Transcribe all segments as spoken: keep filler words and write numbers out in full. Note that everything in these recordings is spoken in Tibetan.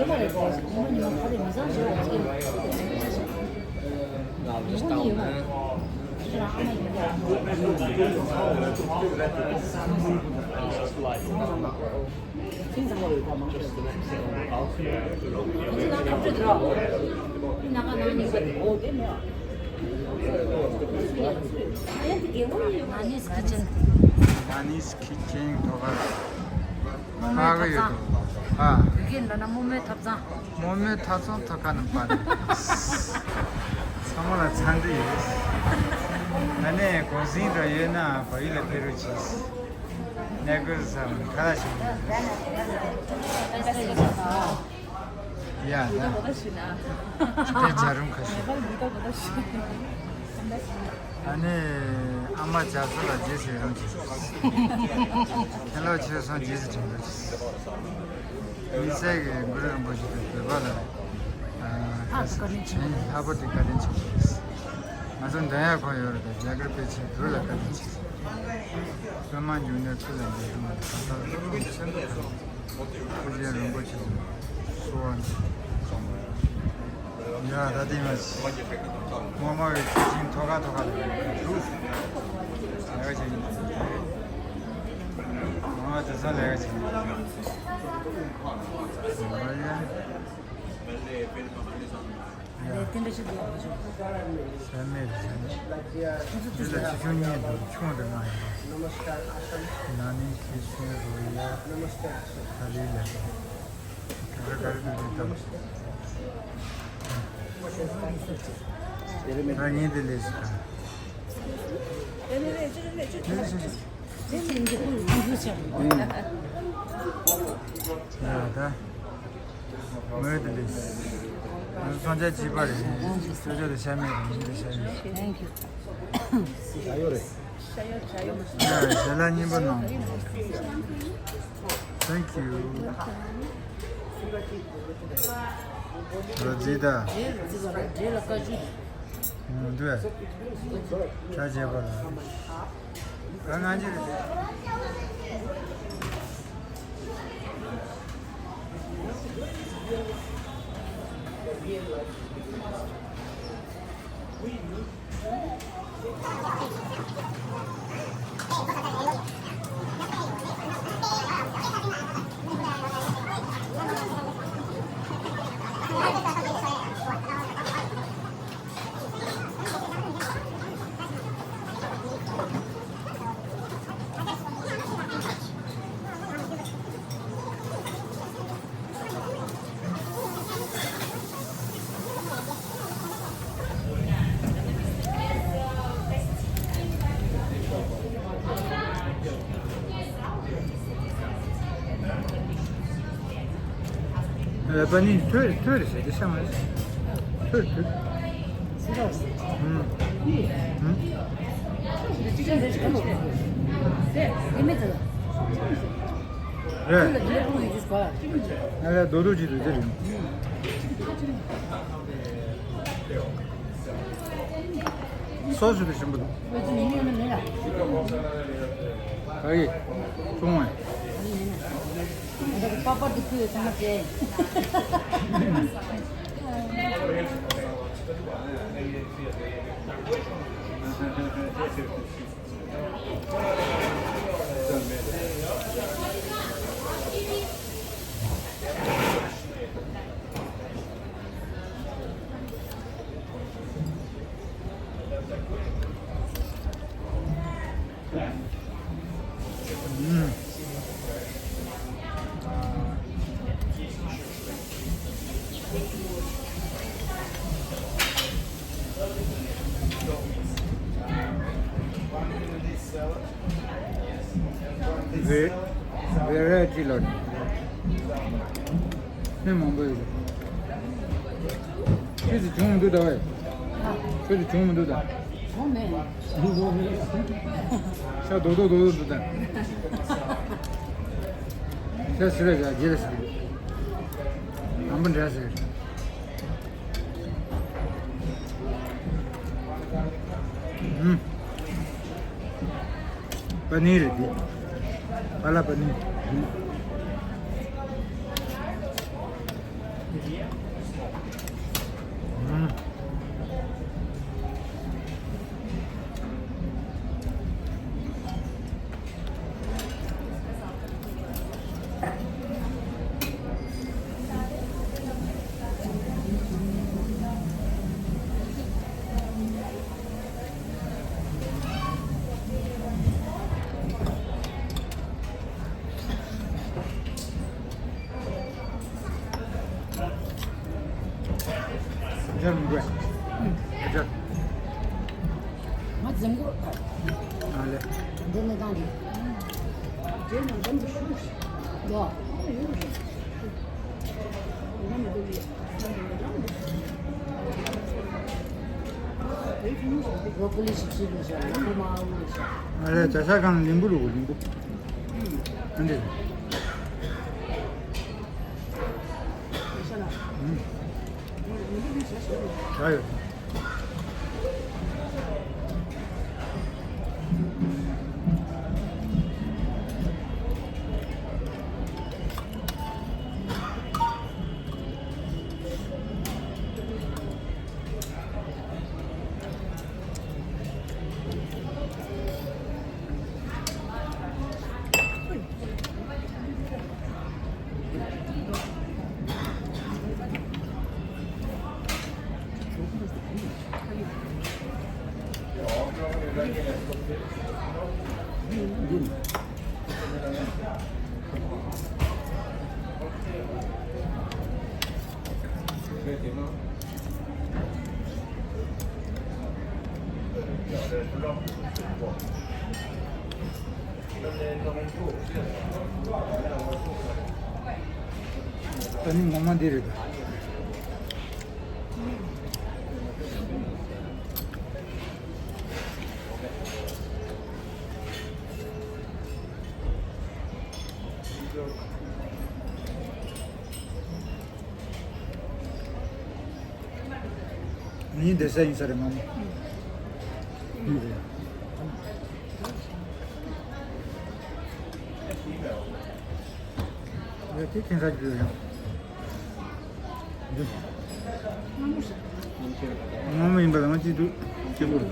No, I'm just down there. Nani's Kitchen. Nani's Kitchen ཐོག་ཁ་ལ། ཧ་གི་ཡོད་དོ། ཧ། བོད་སྐད་འདྲ་ན་རྨོ་མོའི་ཐབ་ཚང་། རྨོ་མོའི་ཐབ་ཚང་ཐོག་ཁ་ནས་པར། ཚང་མ་ལ་འཚམས་འདྲི་ཡོད། ད་ནས་གུང་སེང་འདྲ་ཡོད་ན་བལ་ཡུལ་ལ་ཕེབས་རོགས་གྱིས། གནས་སྐོར་ཟ་བ་ཁ་ལག་ཞིག་ཡ་ད། ཅི་སྟེ་ཇ་རུམ་ཁ་ཤས། ཨ་ནི་ཨ་མ་ཇ་སུ་ལ་རྗེས་སུ་ཡི་རང་བྱེད། ཁྱེད་ལོ་ཆེ་སོང་རྗེས་སུ་དྲན་རོགས་གྱིས། དམིགས་བསལ་གྱི་གུ་རུ་རིན་པོ་ཆེ་དང་བོད་པ་ལ་ཨ་ཁ་ཤས་དྲན་ལྷག་པར་དུ་བཀའ་དྲིན་ཆེ་ཞུ། ང་ཚོ་འདོན་ཡག་ཁོ་ཡོད་རེད་དང་རྒྱ་གར་ཕལ་ཆེར་བོད་ལ་བཀའ་དྲིན་ཆེ། པདྨ་འབྱུང་གནས་ཐུགས་ལ་འདུད་དུ་མ་དང་ད་ལྟ་སློབ་དཔོན་ཆེན་པོ་དང་། ཐུགས་རྗེ་རིན་པོ་ཆེ་གསོལ་བ་འདེབས། ཡ་ད་ལྟ་ཡིན་པ་ཞིག་རྨོ་མོ་བའི་ཁྱི་ཆེན་ཐོག་ཁ་ཐོག་ཁ་ལ་ཡོད་འདུག་ལས་ཀ་བྱེད་ཀྱི་འདུག་རྨོ་མོ་དེ་ཚོ་ལས་ཀ་བྱེད་ཀྱི་འདུག་ཡ། ཡ། དེ་འདྲ་ཞིག་འདུག་ཟས་མེད་རེད་ཟས་མེད། འདི་ལ་ཆུ་ཆུང་གཉིས་འདུག་ཆུང་དང་ང་ཡིན། ན་ནིང་ཁྱི་ཤིང་རོ་ཡ་ད་ལི་ལ། ག་རེ་ག་རེ་འདུག་འདི་ལྟ་བུ་ཞིག་ད་ངས་འདི་ལས་ཞིག་དང་། ཡ་ད། མོས་དེ་ལས། ང་ཚོ་མཚོན་ཆ་གཅིག་པ་རེད། ཅོ་ཅོ་དེ་ཤ་མེད་རེད། ཡིན་དེ་ཤ་ཡོད། Thank you. ཞལ་ལག་སྙིང་པོ་གནང་། Thank you. རོ་ཛི་ད། འགྲེལ་ལ་བཀའ་བཀྱོན། འདུག་ཨ། ཆ་བྱེད་པ་ལ། ང་ང་ཅི་རེད། ཨ་པ་ནི་ཐོས་ཐོས་རེད་ཟེར་དེ་ཤ་མ་རེད། ཐོས་ཐོས། ཨུམ། ཨུམ། རེད། ང་ལ་རྡོག་རྡོག་ཅིག་འདུག་དེ་རེད། སོ་སོ་དེ་ཞིམ་པོ་འདུག་ཨ་ཡེ། ཆུང་བས། པ་པར་དུ་ཁུ་ཡོད་ཚང་མ་བྱས། བེ་ར་ཊི་ལ་སྣེ་མང་པོ་ཡོད། ཁྱོད་ཚོ་བྱུང་མི་འདུག་ད་བས། ཁྱོད་ཚོ་བྱུང་མི་འདུག་ད། བྱུང་མེད། ཤ་རྡོག་རྡོག་རྡོག་རྡོག་འདུག་ད། ཤ་སི་ར་བྱ་རྗེས་ལ་སི། དམ་པོ་འདྲ་ཟེར། ཨུམ། པ་ནི་རེད་འདི། པ་ལ་པ་ནི། སྦྱར་མི་དགོས། སྦྱར། ང་འཛེམ་གོ། ཨ་ལེ། འདི་ནི་གང་རེད། འདི་ནི་འཛེམ་གི་ཤུགས་ཤིག་ཡོ། ཡོ། ཨ་ལེ། བྱ་ཤ་གང་ལིང་བུ་རུ་ལིང་བུ། ཨ་འདི། ཨུམ། ཡོད། ད་ནི་ངོ་མ་འདི་རེད་ད། ངའི་བསྡད་ས་ཡིན་ས་རེད་མ་མོ། ཡིན་རེད། ཡ་དེ་ཁྱེད་ས་རྒྱུ་ཡང་། ང་མོ་ཡིན་པ་ལ་ང་ཅི་འདུག་ཅི་འདུག་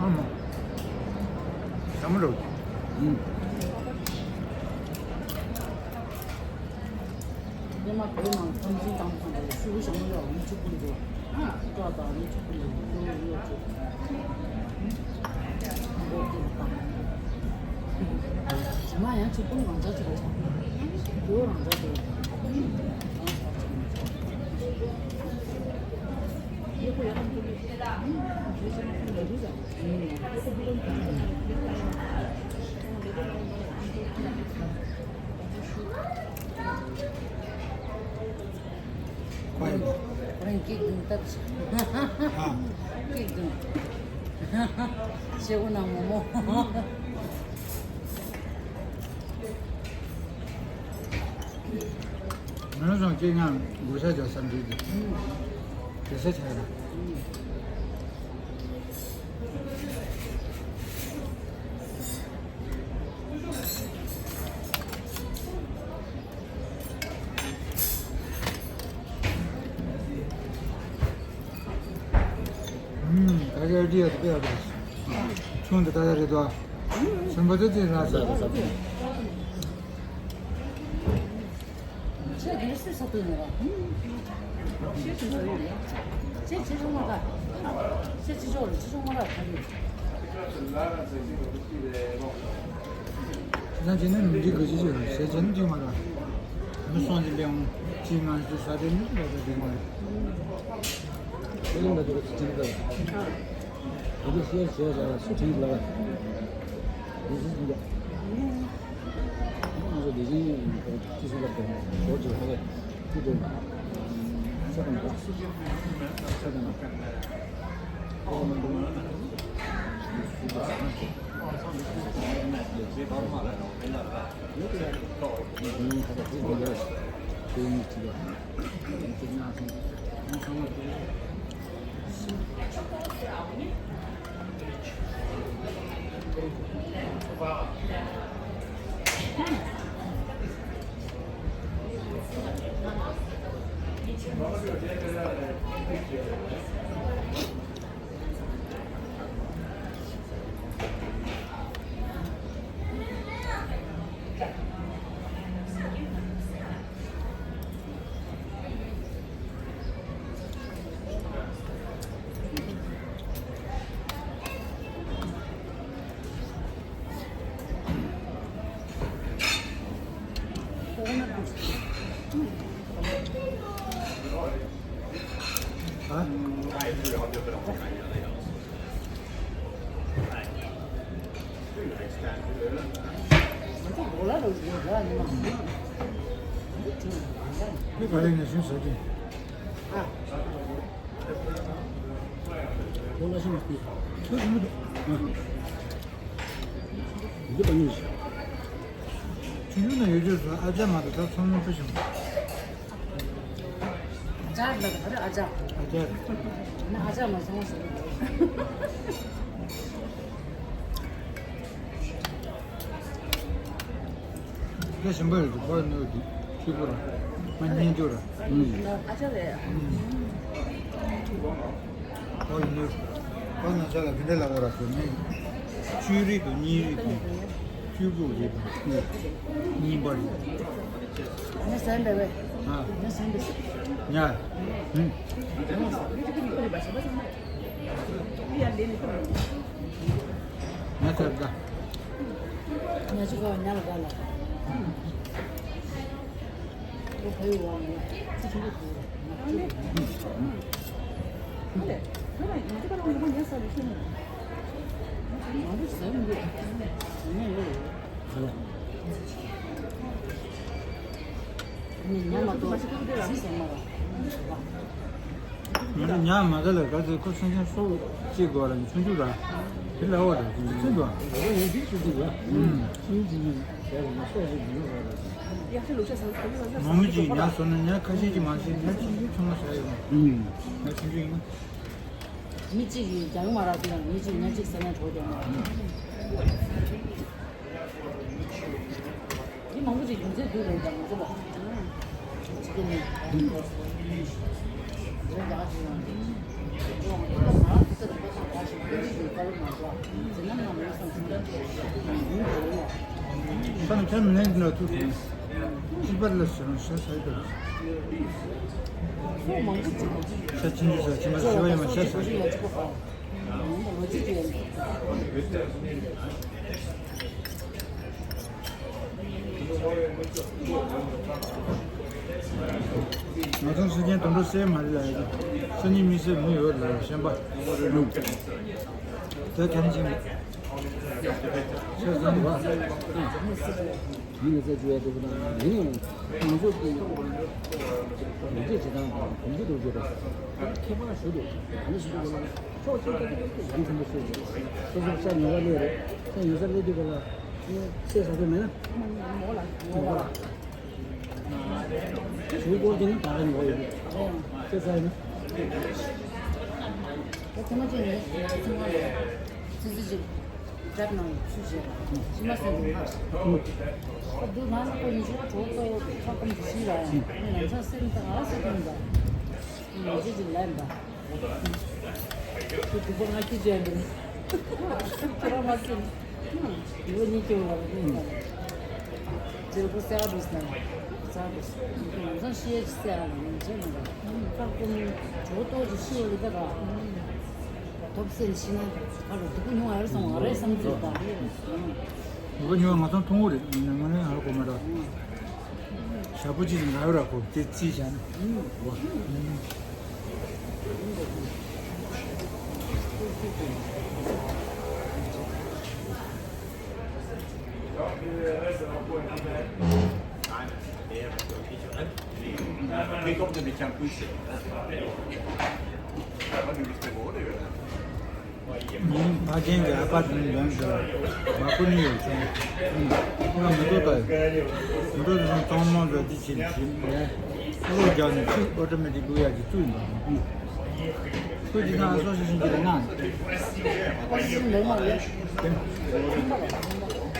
ཨ་མ། ཞྭ་མོ་འདྲ་བོ་ཅིག་ཨུམ། སྔོན་མ་བོད་ནང་ཁྲིམས་འཛིན་དང་པོ་ཚང་མ་ལ་ཤུ་གུ་ཞྭ་མོ་ལ་འུ་ཚུགས་པོ་འདུག་ཨ་སྐྲ་དང་འུ་ཚུགས་པོ་འདུག་ལོ་ལོ་ཚུགས། མགོ་སྐེ་དང་། ཇི་མ་ཡང་ཚུགས་པོ་རང་འཇགས་ཚུགས་པ་ཆགས། མགོ་རང་འཇགས་ཚུགས། ཡག་པོ་ཡག་པོ་འདུག་ཁོ་ཡིན། ཁོ་རང་སྐད་གདངས་སྟབས་ཤིག་ཧ། སྐད་གདངས། ཤེས་གོ་ན་ངོ་མོ། ང་རང་ཚོ་སྐད་ངག་གོ་ས་རྒྱག་བསམ་གྱི་འདུག་དེ་ས་ཆ་ར། ད་ག་ཨ་ཏི་ཡ་དེ་དཔེ་ཡག་པོ་རེད། ཆུང་དེ་ད་ཡ་རེད་དོ། ཆུང་པ་དེ་དེ་ར་ས། ཁྱེད་དེ་སུས་ས་དུ་ནས་ར། ཁྱེད་ཁྱེད་ཆུང་མ་ད། ཤ་ཅི་ཆོག་རེད། ཅི་ཆོག་མ་རག་ག་རེད། ཁྱེད་རང་བྱས་ན་མི་འགྲིག་གི། ཅི་ཆོག་རེད། ཤ་བྱས་ན་འགྲིག་མ་རག་མི་སོང་ཅི་ལེའུ་ཅི་ང་ཚོ་ས་དེ་ནི་ལོ་ད་འགྲིག་མ་རེད། ཁྱེད་རང་ལ་འགྲིག་གི་ཅི་འགྲིག་གི། འདི་ཤེས་བྱས་བྱས་ལ་སུ་དྲིས་ལ། འདི་ཤེས་བྱས། ང་ཚོ་འདི་བཞིན་ཅི་ཞིག་ལ་དང་ལོ་ཅིག་ཧ་ལས་ཀྱི་དོན་ས་དང་པ་ས་དང་པ། ཆུང་ཆུང་ན་ཡོད་ཆོག་སོང་། ཨ་ཅག་མ་གཏོགས་ད་ཚང་མ་ཕུ་ཞིང་། ཨ་ཅག་ལ་ག་རེ། ཨ་ཅག་ཨ་ཅག་ན་ཨ་ཅག་མ་སོང་ཟེར་གི་འདུག་ད་ཞིམ་པ་རེད་འདུག་ཕར་ནུ་འདུག་ཆུ་བོ་ར། མ་ཉན་རྒྱུ་ར། ཨ་ཅག་རེད། ཨོ་ཡིན་ནོ། ཁོ་ན་ཆ་ལ་ག་འདྲ་ལབ་དགོས་ར་ཟེར་ན། བཅུད་རིགས་དང་གཉན་རིགས་དང་། བཅུད་ཕུག་རིགས་དང་། གཉན་པ་རིགས། ང་ཟན་པས་པས། ཨ། ང་ཟན་པས། ཉ། ཧུམ། ཉ་ཚར་ད། ཉ་ཅི་གོ་ཉ་ལ་ག་ལ། ང་ཚོ་ཉ་མ་ད་ལ་ག་ཚོད་ཁོ་སེམས་ཅན་སྲོག་གཅིག་དགོས་ར་ཆུང་ཆུང་ར། དེ་ལ་འོ་ར་ཆུང་ཆུང་ར། ཨུམ། ཆུང་ཆུང་། མོ་མི་གཅིག་ཉ་ཟ་ན་ཉ་ཁ་ཤས་ཀྱིས་མ་ཟ། ཉ་གཅིག་གིས་ཚང་མ་ཟ་ཡོད་མ། ཨུམ། ཉ་ཆུང་ཆུང་ཡིན་ན། མི་གཅིག་གིས་རྒྱག་མ་རག་དུས་ཡང་མི་གཅིག་ཉ་གཅིག་ཟ་ན་གྲོགས་རྒྱག་མ་རག་མི་མང་པོ་ཅིག་རྒྱུ་མཚན་དུས་རེད་ཀྱང་ང་ཚོ་ལ། ཅི་གི་ནི། རེད་ཡག་ཅིག་ཡོང་དེ། ཁྱོད་ནི་ཁྱོད་མི་ལེན་ན་ཐུག་ཁྱིམ་པ་ལ་ཟེར་ན་ཤ་ཟ་ཡི་འདུག་ཤ་ཆུང་ཆུང་ཟ། ཁྱིམ་པ་བཞི་པ་ཡིན་པ་ཤ་ཟ། ང་ཚོ་སེམས་ཅན་དུད་འགྲོ་བསད་མ་རེད་ལ། སང་ཉིན་མི་བསད་མི་ཡོད་ལ་ཤན་པ། དེ་གན་ཅིང་། ཤ་ཟ་བ། མི་ལ་རྩ་ཆེ་བ་དེ་ན་ཡིན། ང་ཚོ་གི་ཡོད་ཚད་བྱེད་སྟངས་དང་གོམས་གཤིས་སྡུག་ཅོག་དང་ཁྱད་པར་ཞུ་འདུག་ག་ནས་ཞུ་འདུག་ལ། ཕྱོགས་གཅིག་ཏུ་ཡང་ཐུན་མོང་ཤོས་ཤིག་སོ་སོར་ཤ་ཉོ་བ་སླེབས་རེད། ཤ་ཉོ་ས་སླེབས་དུས་སྐབས་ལ་ཤ་ཟ་འདོད་མེད་ན། ཞུ་སྐོར་དེ་ནི་ད་ག་ཉོ་བ་ཡོད་རེད། ཤ་ཟ་ཡིན་ན། ད་ཐེངས་མ་གཅིག་ནས་ཚིག་ཚིག་ཅིག་རྒྱབ་ནང་ཚུད་བྱས་ཕྱི་མ་སེམས་སུ་ཧ། ད་དུ་ང་ལ་ཁོ་ཉི་ཤུ་གྲོགས་པོ་ཁ་སྐོམ་དུ་ཤི་ལ་ཡང་ང་ཚ་སེམས་དང་ཨ་སེམས་དང་ཉི་ཤུ་ཅིག་ལན་པ། ཁྱོད་སྡུག་པོ་ང་ཁྱི་བྱས་འདུག་ཁྱེད་རང་མ་ཁྱི། ཡུལ་གཉིས་ཀྱི་བར་ལ་ཡིན་ན། དེ་ཁོ་སེ་ཨ་འདུག་ཟེར་ན། ས་འདུག་ང་ཚང་ཤི་ཡ་ཅི་སེ་ཨ་ལ་ཡིན་ཅེས་མ་ག་ཁ་ཀུན་ཇོ་ཏོ་ཅི་ཤི་བ་རི་ད་ག་ཐོབ་སེམས་ཤི་ན་ཨ་རོ་སྡུག་པོ་མྱོང་ཨ་རོ་སོང་ཨ་རེ་བསམ་ཚུལ་དང་། སྡུག་པོ་མྱོང་ང་ཚོ་མཐོང་གི་རེད། ང་ནི་ཧ་གོ་མ་ར། ཞག་པོ་གཅིག་ང་ར་གོ་དེ་རྩིས་བྱས་ན། ཕ་རྒན་གྱི་ཨ་ཕ་དེ་ནས་ཡོང་ཟེར་བ་ཁོ་ནི་ཡོད་ཚང་ཁོ་ལ་མི་འདུག་ད་མི་འདུག་དེ་ཚང་གཙང་མ་བཟོ་དེ་བྱེད་བྱེད་མེད་ཁོ་ལོ་རྒྱག་ནས་ཚུར་ཨོ་ཏོ་མེ་ཏིག་བླུག་ཡག་གི་བཙུགས་ཡིན་པ། ཁོས་ཅི་ན་སོ་སོ་བཞིན་གྱི་ལ་ན།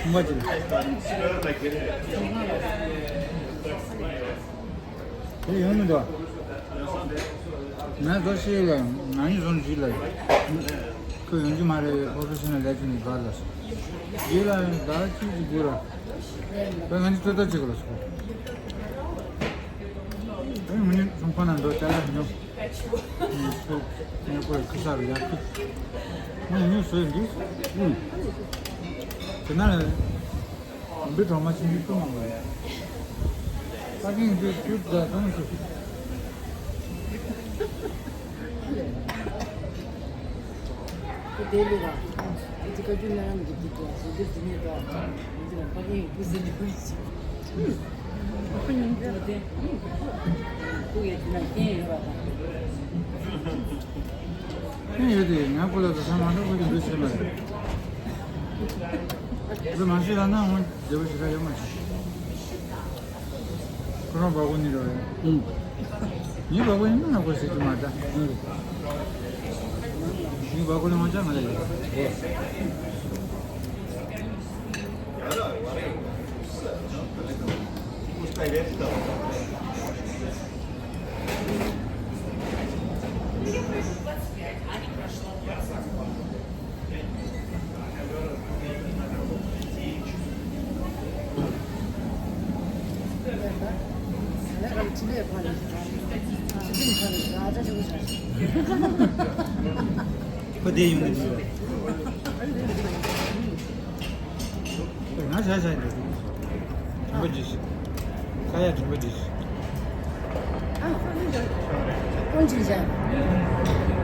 ཁུང་པ་ཅི་ལ། དེ་ཡོང་མི་འདུག་ང་ཚོ་ཤེས་ལ་ང་ཡི་བཟོ་འཇིག་ལ། ཁོས་ཡོང་རྒྱུ་མ་རེད། ཕོ་ཕོ་ཤི་ན་ལས་ཀྱི་ནི་ག་ལ་སོ། རྗེས་ལ་ཡང་ཟླ་གཅིག་གི་དགོས་ར། ད་ང་ཚོ་ལྟ་ལྟ་བྱེད་དགོས་ལ་སོ། ཨེ་མི་ནི་ཚོང་ཁང་ནང་འགྲོ་ཅ་ལག་ཉོ། ངས་ཁོ་ངས་ཁོའི་ཁུ་ས་རུ་ཡར་ཁུ། ངས་ཉོས་བཟོས་འདི། ཨུ། དེ་ན་ལ། འབུ་གྲོག་མ་ཆུང་ཆུང་ཁུ་མང་པོ་རེད། ཕ་གིང་འདི་ཁུ་ད་གང་ཞིག་ཁུ་དེ་ལས་ར། ཁུ་ཅི་ཀ་ཅུ་ན་རམ་གྱི་འདི་ཀྱི་ཟུག་གི་ཟི་ནི་ད། འདི་ལ་ཕ་གིང་ཁུ་ཟི་ནི་ཁུ་ཅི། ཁུ་ཉུང་ཅུ་དེ། ཁུ་ཡེ་ཅི་ན་ཁེན་ཡོད་ར་ད། ཁེན་ཡོད་དེ་ང་ཁུ་ལ་ད་ས་མ་འགྲོ་ཁུ་གི་འདུ་ཤེས་མ་རེད། འདི་མ་ཤེས་ལ་ན་ཧོན་བདེ་པོ་ཞིག་ཡོད་མ་ཤེས། ཁོ་རང་བ་གོ་ནི་རེད། ཨུ། ངའི་བ་གོ་ནི་མིན་ན་ཁོ་ཟེར་གྱི་མ་ད། ཨུ། ངའི་བ་གོ་ནི་མ་ཆ་ང་ལ་ཡོད། ཁོ་དེ་ཡོང་གི་འདུག་ང་བྱ་བྱ་ཡིན་འདུག་དྲན་པ་བརྗེད་ཤིག་ས་ཡ་དྲན་པ་བརྗེད་ཤིག་ཨ། ཁོང་ཅིག་བྱ།